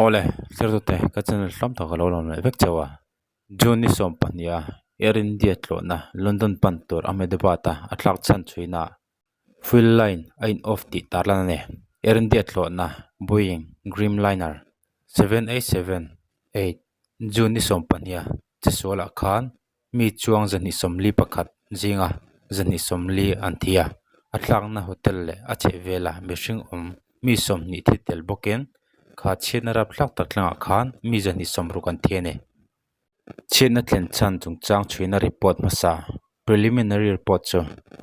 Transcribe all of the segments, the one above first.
Awle, thlertute ka channel hlawm tak a lo lawm leh vek chauh a. June ni sawmpahnih a Air India tlawhna London pan tur Ahmedabad a a thlak chhan chhuina fuel line a in off tih tarlan a ni. Air India tlawhna Boeing Dreamliner 787-8 June ni sawmpahnih a chesualah khan mi chuang 241 zinga 240 an thi a, a tlakna hotel leh a chhehvela mihring awm mi 20 thi tel bawkin kha chhiatna rapthlak tak tlangah khan mi 260 an thi a ni. Chhiatna thlen chhan chungchang chhuina report hmasa preliminary report chu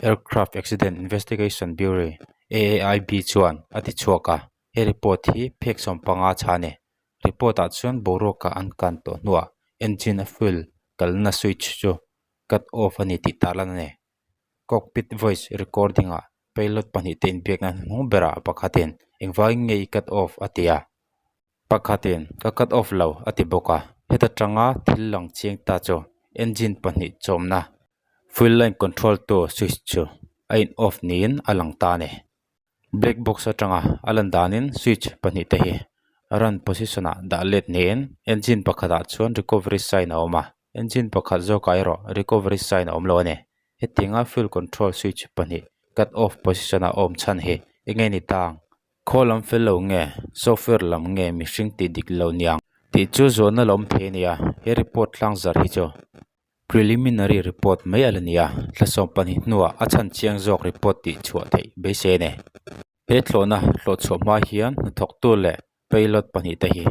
Aircraft Accident Investigation Bureau, AAIB, chuan a ti chhuak a, he report hi phek 15 chha a ni. Report ah chuan boruaka an kan tawh hnuah engine a fuel kalna switch chu cut off a ni tih tarlan a ni. Cockpit voice recording ah pilot pahnih te inbiakna hnuhnung berah pakhatin engvangin nge i cut off a ti a, pakhatin ka cut off lo a ti bawk a. Heta tanga thil lang chiang ta chu engine pahnih chawmna fuel line control tu switch chu a in off niin a lang ta a ni. Black box atanga a lan danin switch pahnih te hi run position ah dah let niin engine pakhat ah chuan recovery sign a awm a engine pakhat zawkah erawh recovery sign a awm lo a ni hetianga fuel control switch pahnih cut off position ah a awm chhan hi eng nge ni tang khaw lam fel lo nge software lam nge mihring tih dik lo niang tih chu zawhna la awm thei a ni a he report tlang zar hi chu. Preliminary report mai a la ni a, thla 12 hnuah a chhan chiang zawk report tih chhuah theih beisei a ni. He thlawhna hlawhchhuah hma hian hnathawktu leh pilot pahnih te hi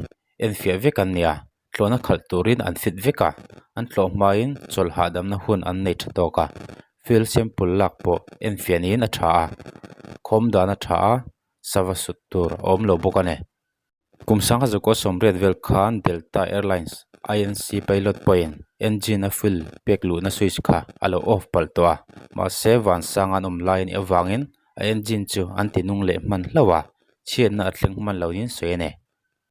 enfiah vek an ni a, thlawhna khalh turin an fit vek a, an tlawh hmain chawlh hahdamna hun an nei tha tawk a, fuel sample lak pawh enfiah niin a tha a, khawm dan a tha a, sava sut tur a awm lo bawk a ni. Kum sangha zakua sawmriat vel khan Delta Airlines INC pilot pawhin engine a fuel pek luhna switch kha a lo off palh tawh a, mahse vansang an awm lai a nih avangin a engine chu an ti nung leh hman hlauh a, chhiatna a thleng hman lo niin sawi a ni.